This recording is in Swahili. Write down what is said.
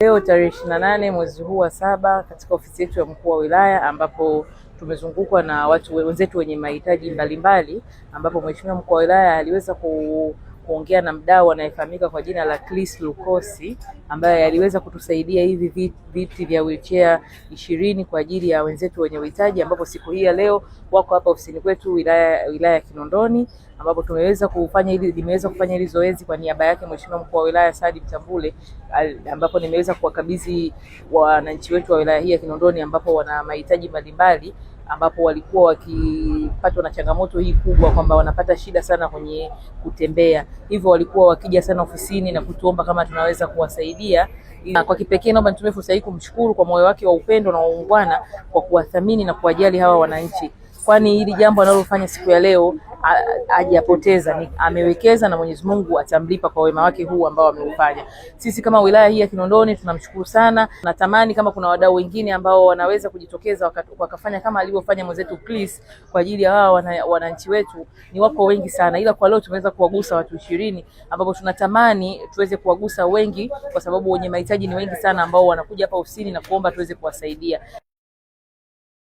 Leo tarehe 28 mwezi huu wa 7 katika ofisi yetu ya mkuu wa wilaya ambapo tumezungukwa na watu wenzetu wenye mahitaji mbalimbali, ambapo mheshimiwa mkuu wa wilaya aliweza kuongea na mdau anayefahamika kwa jina la Chris Lukosi ambaye aliweza kutusaidia hivi viti vya wheelchair 20 kwa ajili ya wenzetu wenye uhitaji, ambapo siku hii ya leo wako hapa ofisini kwetu wilaya ya Kinondoni, ambapo tumeweza kufanya hili nimeweza kufanya hili zoezi kwa niaba yake Mheshimiwa mkuu wa wilaya Saadi Mtambule, ambapo nimeweza kuwakabidhi wananchi wetu wa wilaya hii ya Kinondoni ambapo wana mahitaji mbalimbali, ambapo walikuwa wakipatwa na changamoto hii kubwa kwamba wanapata shida sana kwenye kutembea, hivyo walikuwa wakija sana ofisini na kutuomba kama tunaweza kuwasaidia. Kwa kipekee naomba nitumie fursa hii kumshukuru kwa moyo wake wa upendo na uungwana kwa kuwathamini na kuwajali hawa wananchi, kwani hili jambo analofanya siku ya leo hajapoteza, ni amewekeza na Mwenyezi Mungu atamlipa kwa wema wake huu ambao ameufanya. Sisi kama wilaya hii ya Kinondoni tunamshukuru sana. Natamani kama kuna wadau wengine ambao wanaweza kujitokeza wakafanya kama alivyofanya mwenzetu Chris kwa ajili ya hawa wananchi wetu, ni wako wengi sana, ila kwa leo tumeweza kuwagusa watu 20, ambapo tunatamani tuweze kuwagusa wengi, kwa sababu wenye mahitaji ni wengi sana ambao wanakuja hapa ofisini na kuomba tuweze kuwasaidia.